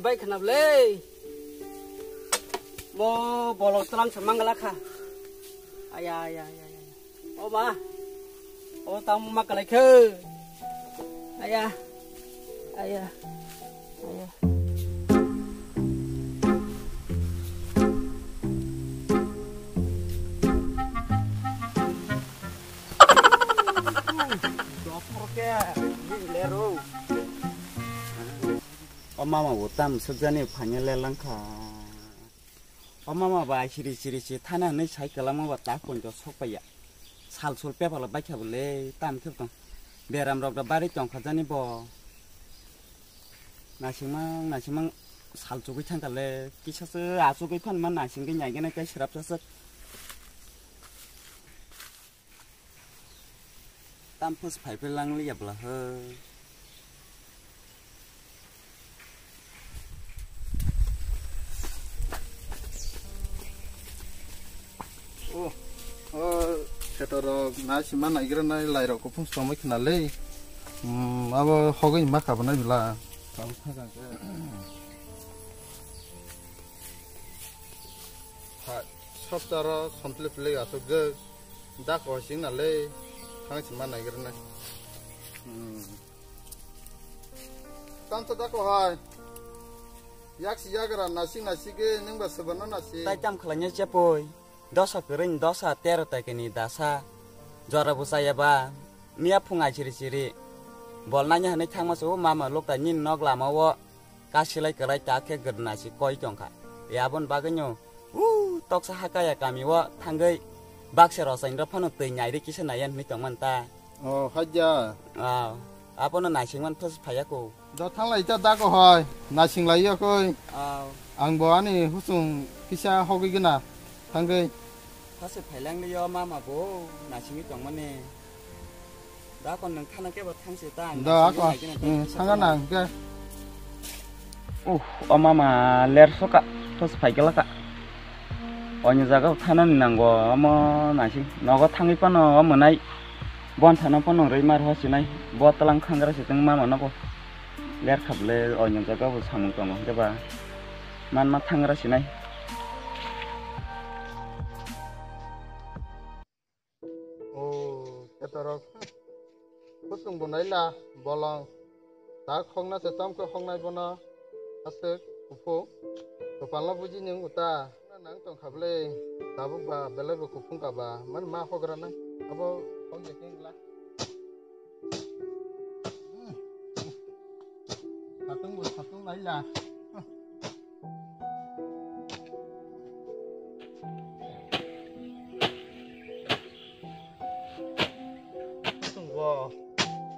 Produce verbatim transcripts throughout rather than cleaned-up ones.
Bai khna ble. Mo bolong tlang sa mangala kha. Aya, aya, aya, aya. O ma. O tamo ma kalai khe. Aya. Aya. Aya. Dophor khe, ni lero. O mama bo tam sukjani phanya le langkha. O mama ba chiri chiri si thana hwnwi sai kwlama ba ta ponjo sok paiya. Sal sul pepala baikha bole tam khe tong. Beram rok da bari tongkha jani bo. Naisingmang naisingmang sal chugwi thangkha le kisa se achugwi phan man naisingwi nyaigena kai srap saswk. Tam phus phai phai lang liya bla he. Oh, oh, kheto rok na sima naigra nai lai rok kuphung somoi khna le. Hmm, abo hogwi ma kha bana bila. Hai, soptaro somple pele asuk je. Da ko sing na le. Thang sima naigra nai. Hmm. Tansa da ko hai. Yak si yagra nasing nasige ningba sebana nasi. Tai tam khlanya chepoi. Dosa kwrwini dosa tero taikini dasa. Jora bo chaya ba. Miya phung ai chiri chiri. Bol nanya hwnwi thangma se o mama lokta nini nok lama o. Kasilai kwlai ta khe gwdna si koi tongkha. E aboni bagwino. U toksa hakaya kami o thangwi. Baksa rosainrok phano twi nyairi kisa naiya hwnwi tongmani ta. Oh, hajja. Ah, abono naisingmani phas phaiya ko. Do thanglai ta da ko hoi, naising lai ya koi. Ah. Ang bo ani husung kisa hogwi gana thangwi. Phase phailang liyo mama bo naisingwi tongmani. Da ko nang thana ke bo thangse ta ang. Da naisingwi ko, naigina hmm, thangsa thanga thangsa. Nang ke. Uh, o mama ler soka, phas phaigala ka. Oini jaga thanani nango, omo naising. Nogo thangwi phano omo nai. Bon thana phano rwi mar hosinai. Bo tlang khangra se tong mama nogo. Ler khable oini jaga bo samung tongo hwnkhe ba. Man ma thangra sinai. O, ketorok. Kusung bo naila, bolong. Tak hokna se chomkhe hoknai bono. Aswk, kuphung. Kopalno buji ni wngkha ta. Nang tongkha bwle. Tabuk ba, belai bo kuphung ka ba. Mani ma hogra nai. Abo hokya khe wngla. Hmm. Satung bo satung naila. Kusung bo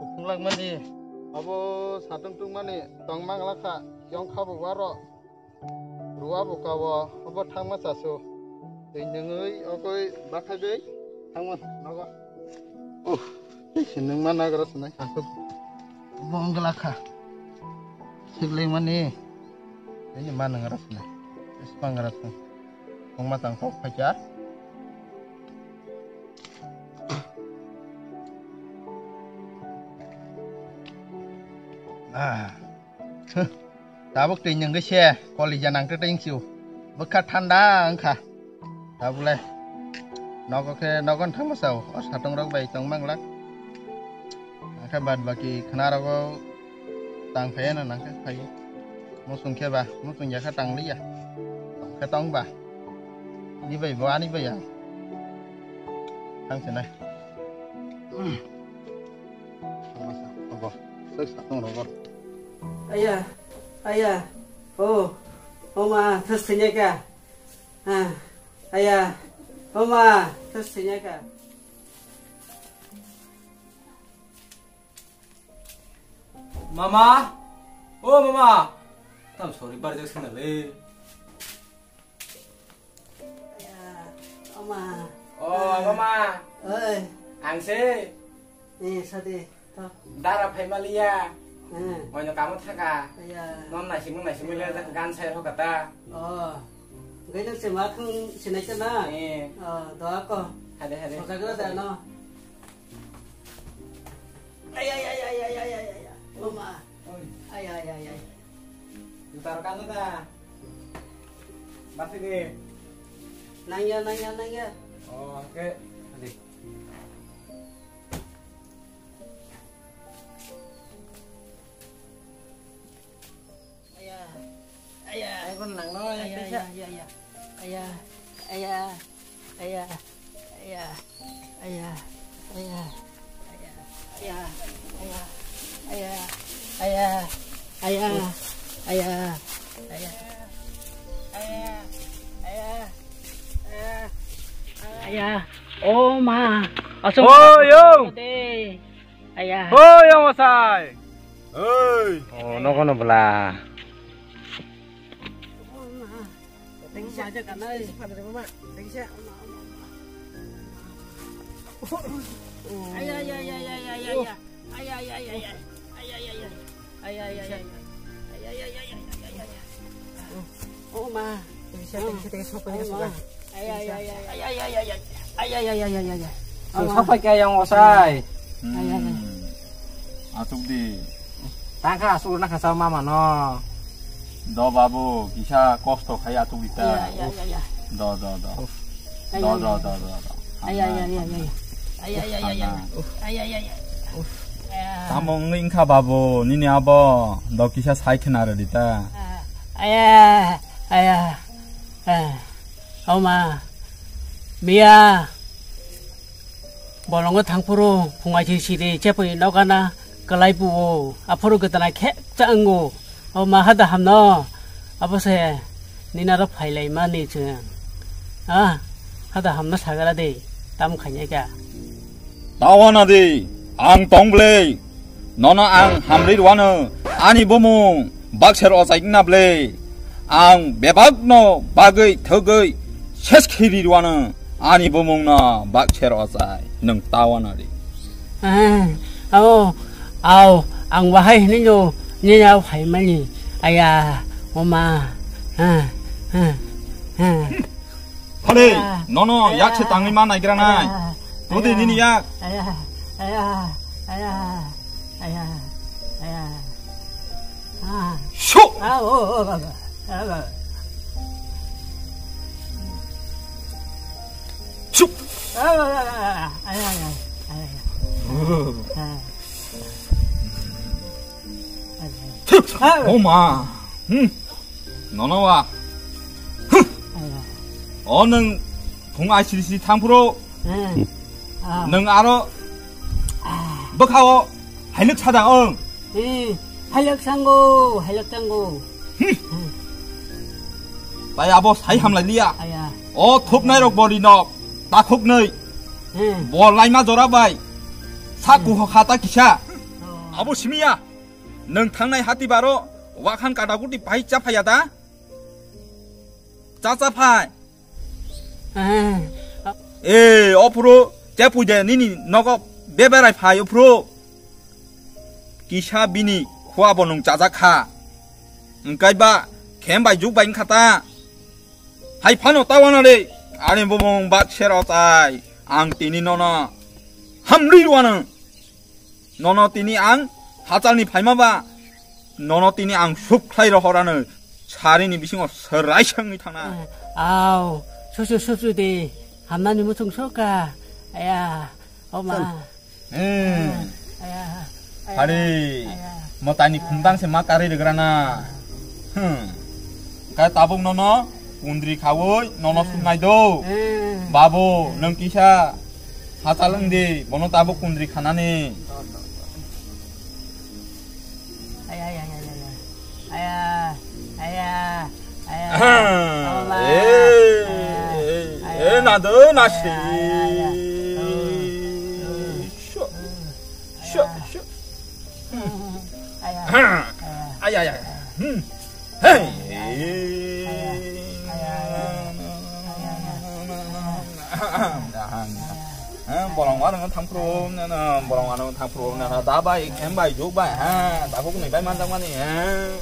kuphung langmani, abo satung tungmani tong manglakha, yongkha bo waro, rua bo kawo, abo thangma chasu. Twi nungwi okoi bakhai bai thangma nogo. Uh, tei se nungma nagra sanai. Asuk bongla kha. Siklai mani. Tei ma nagra sanai. Spang gra sang. Bongma tang kok phaikya. Ah. Huh. Tabuk twi nyngwi se, kolija nang twi twi wngsiu. Bwkha thanda wngkha. Tabuk le. Nogo khe, nogo thangma sao. O satung rok bai tong manglak. Angkhe bad baki khna rogo tang phaiya na nang khe phaiya. Muchung khe ba, muchung ya khe tang liya. Tong khe tong ba. Ni bai bo ani bai ya. Thang se nai. Obo, sek satung rogo. Aya, aya, o, o ma, thas thanya ka? Ah, aya, o ma, thas thanya ka? Mama, o mama, tam sorry, barjak sana le. Oma. Oh, mama. Oi. Ang se. Eh, sade. To. Dara phai maliya. Eh. Oino kamo thaka. Iya. Non naising naising le gan sai hoka ta. Oh. Gaino se ma thung sinai ta na. Eh. Oh, doa ko. Hade hade. Soka gala da no. Ay ay ay ay ay ay ay ay. Oma. Oi. Ay ay ay ay. Juta rok ano da? Basi di. Nangya, nangya, nangya. Oh, oke. Adi. Aya. Aya. Ai, kon nang no, yang Aya, bisa. Aya, aya, aya. Aya. Aya. Aya, aya, aya, aya, aya, aya, aya, aya, aya, aya, aya, aya, aya, aya, aya, aya. Oh ma, asam. Oh, yo. Aya. Oh, yo, masai. Hey. Oh, no kono bla. Sapai kaya yang osai. Asuk di. Tangka asuk na khasa mama no. Do babu, kisa kosto khai asuk di ta. Do, do, do. Do, do, do, do, do. Tamo wngwi wngkha babu, nini abo do kisa sai khna rw di ta. Aya, aya, aya. Oma, miya. Bolongo thangphuru phungai si siri chepui nokana kwlai buo. Aphuru gwdana khe cha wngo. O ma hada hamno. Abo se ninaro phailai mani chwng. Ha? Hada hamno sagara de. Tam khainai ka. Tawana de. Ang tong ble. Nono ang hamri rwano. Ani bumung. Bakser ochai na ble. Ang bebakno bagwi thwgwi ses khiri rwano. Ani bumungno bakser ochai nwng tawana ri. Ah, ao, ao, ang bahai hwnwi no nini ao phaimani. Aya, oma. Ah, ah, ah. Phale, ah, nono yak se tangwi ma naigra nai. Aya, todi nini yak. Aya, aya, aya, aya, aya. Ah. Shu! Ah, oh, oh, oh, oh, oh. Shu! Ah, ah, ah, ah, ah, ah, ah, ah, ah. Ah. Shu! Ah. Oh ma. Hmm. Nono wa. Huh. Ah. O nwng phung aisiri siri thangphuru. Hmm. Ah. Nwng aro bwkhao hailwk sada ong. Hmm. Hailwk sango, hailwk tango. Hmm. Hmm. Tai abo sai hamlai liya. Aya. O thupnai rok bo rino takhuk nei. Hmm. Bo laima jora bai. Sa kuho khata kisa. Oh. Abo simiya. Nwng thangnai hati baro wakhan kadaguti pai cha phaiya da? Cha cha phai. Eh. Eh, ophuru, chepui de nini nogo beberai phai ophuru. Kisa bini khua bo nwng chajak kha. Wngkaiba khem bai juk bai wngkha ta. Hai phano tawana de, ani bumung bak sero chai, ang tini nono hamri rwano. Nono tini ang hachalni phaima ba, nono tini ang suk khlai rohorano sarini bisingo swrai sangwi thangna. Au, susu susu de, hamnani muchung soka. Aya, oma. Chal. Hmm. Aya, aya, hari aya, motani aya. Khumdang se ma kari regrana. Hmm. Kai tabuk nono kundri khawoi nono hmm. Sungnai do. Hmm. Babu, hmm. Nang kisa hachal wng di, bono tabuk kundri khanani. Aya, aya, aya, aya. Aya, aya, aya. Ahem. Toma. Eh, aya, eh, aya. Eh, nado, nasi. Aya, aya, aya. Oh, oh. Syo, aya. Syo, syo. Aya. Ahem. Aya. Aya, aya, aya. Hmm. Hey. Aya, aya, aya. Aya, aya. Aya, aya. Aya. Eh, bolong warung thangphuru, na, na, bolong warung thangphuru, na, na, da bai, khem bai, juk bai, ha, da kok ni bai manjak mani, eh,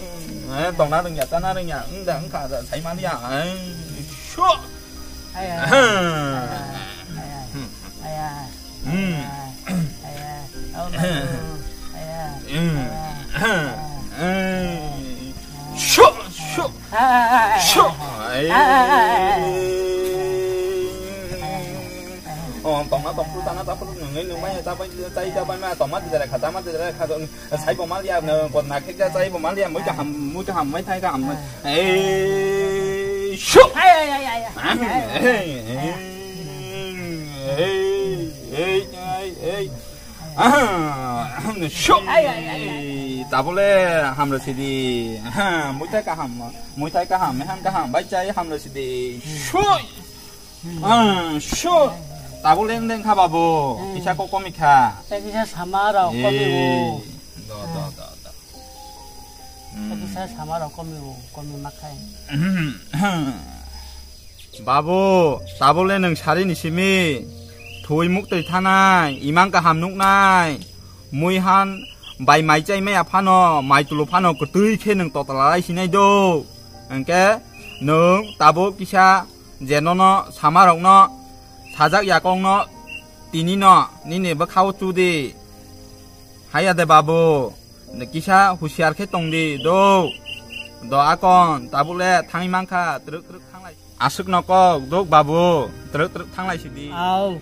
eh, tongna rwngya, chana rwngya, wng da, wng kha, sai mani ya, eh, sho. Aya. Aha. Aya. Hmm. Aya. Hmm. Aya. Oh, aya. Hmm. Aya. Eh. Aya. Sho. Sho! Ai. Oh, tongna tongpru, tana tapru, nungwi nungmai, tapai, tai, tapai ma, tongma tijara kha, tama tijara kha, saibo mal ya, no, kot na khek ja, saibo mal ya, mui kaham, mui kaham, mai thai kaham, mai. Ei, sho! Ai, ai, ai, ai, ai. Ai, ei, ei, ei, ei, ei, ei. Aha, sho! Ai, ai, ai, ai. Tabole hamro sidi. Aha, muita kaham, muita kaham, mehan kaham, bai chai hamro sidi. Sho! Ah, sho! Tabole leng leng kha babu. Hmm. Kisa ko komi kha. Tei kisa sama rok komi o. Eh, do, do, do, do. Tei kisa sama rok komi o, komi ma khai. Babu, tabole nwng sari ni simi, thwi muktwi thanai, imang kaham nuknai, muihan bai mai chai maya phano, mai tulu phano kwtwi khe nwng totla lai sinai do. Hwnkhe nwng tabuk kisa je nono samarokno sajak yakongno tinino nini bwkhao chudi. Haya de babu. Kisa husiar khe tong di, do. Do akon, tabuk le thangwi mankha, twrwk twrwk thanglai. Aswk no kok, dok babu, twrwk twrwk thanglai sidi. Au,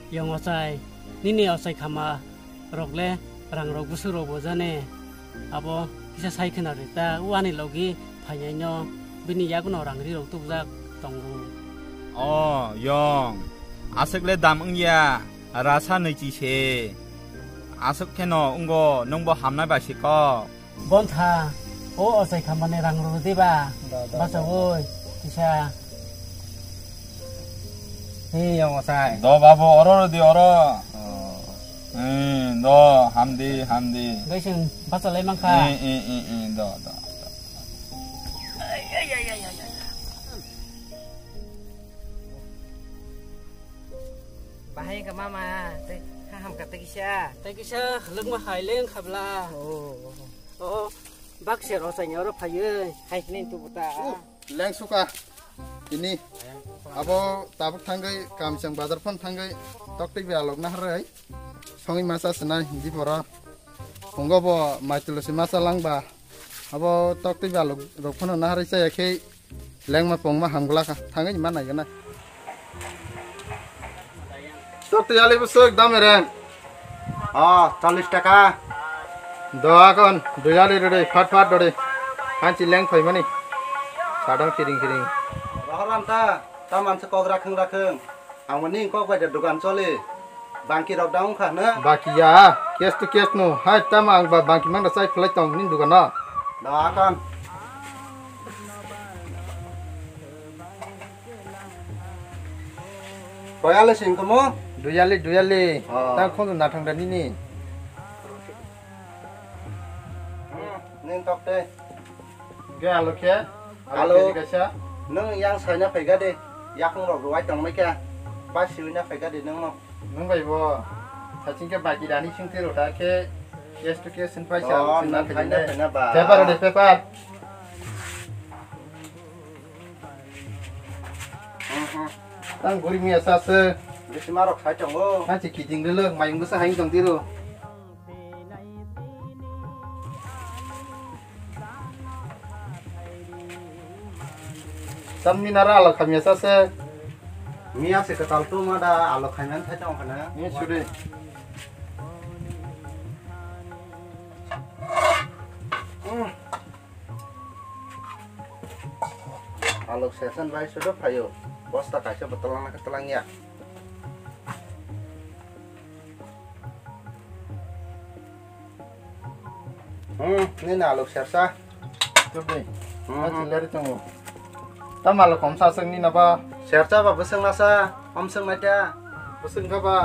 yong ochai, nini ochai khama rok le rang rok bwswk rok bo jane. Abo kisa sai khwna rita, uani logi phainai no, bini yaguno rang ri rok tubjak tongo. O, yong, aswk le dam wngya, rasa nwichi se. Aswk kheno wnggo, nwngbo hamnai bai se kok. Bontha, o ochai khamani rang rw diba? Da, da, da. Bachawoi, kisa. He, yong ochai. Do babu, oro rw di, oro. Oh. Eh, do, hamdi, hamdi. Gaising, bachalai mankha. Eh, eh, eh, eh, do, do, do. Bahai wngkha mama, tei ha hamkha tei kisa. Tei kisa halwkma hai le wngkha bla. Oh. Oh, baksa rw chaini oro phaiwi. Hai hwnwi tubu ta. Uh, leng suka. Tini. Abo tabuk thangwi kamchang bazar phano thangwi toktwi bai alok naharwi. Songwi masa swnai di poro. Phungo bo maitwlwsi masa langba. Abo toktwi bai alok rok phano naharwi chaya khe. Lengma pongma hamgwlakha, thangwi ma naigwna. Tok twi ali bwswk dam eren. Oh, challis taka. Do akon, dui ali rwdi, phat phat dori. Hanchi leng phaimani. Sadang kiring kiring. Rohor anta, ta manse kok rakhwng rakhwng. Ang mani kok bai da dukan choli. Bangki rok da wngkha hwno? Baki ya, cash to cash no. Hai tamo ang ba bangki mang da chai phlai tong nini dukan no. Da akon. Koyale sing komo? Duyali, duyali. Oh. Tang khon na thang da nini. Hmm, ning tok te. Ge alo khe? Alo. Alo khe kaisa? Nwng yang saina phaikha de, yakung rok rwai tongmai kha, ba siwi na phaikha de nwng no. Nwng bai bo, saching khe baki rani sing twi rota khe, case to case sin paisa. Oh, sin na nwng phaikha phaina de. Phaina ba. Paper de paper. Mhm. Tang guri miya sa se. Bisi marok sai tongo. Hachi kiting relo, mayung bwsa haing tong tiro. Tam minara alok khamya sa se. Miya se kwtal tu ma da alok khamya thai tong khana. Ni suri. Alok sesan bai sudo phayo. Bosta kaisa botol lang ka telang ya. Hmm, nini alok sersa. Tupi. Hmm. Achi leri tongo. Tam alok kom sa seng nini ba. Sersa ba bwswng nasa, om seng naita. Bwswng kha ba.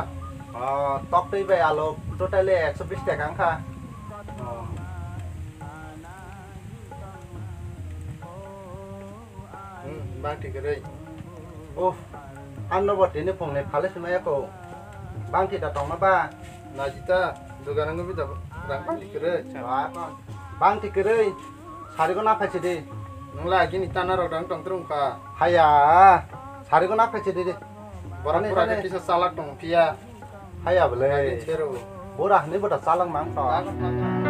Oh, tok twi bai alok totally ekso bis taka wngkha. Oh. Hmm, bangti kwrwi. Oh, ano bo tini phungnwi phale sima yako. Bangti da tongma ba? Najita, dugan wngwi da rang bangti kwrwi. Ba, bangti kwrwi. Sarigo na phaisi di. Nungla gini tana rok dang tong trung kha. Haya, sarigo na phaisi di. Borok ani pura sani. Kisa salak tong phiya. Haya bwle. Bura hwnwi bo da salak mang tong. Salak mang.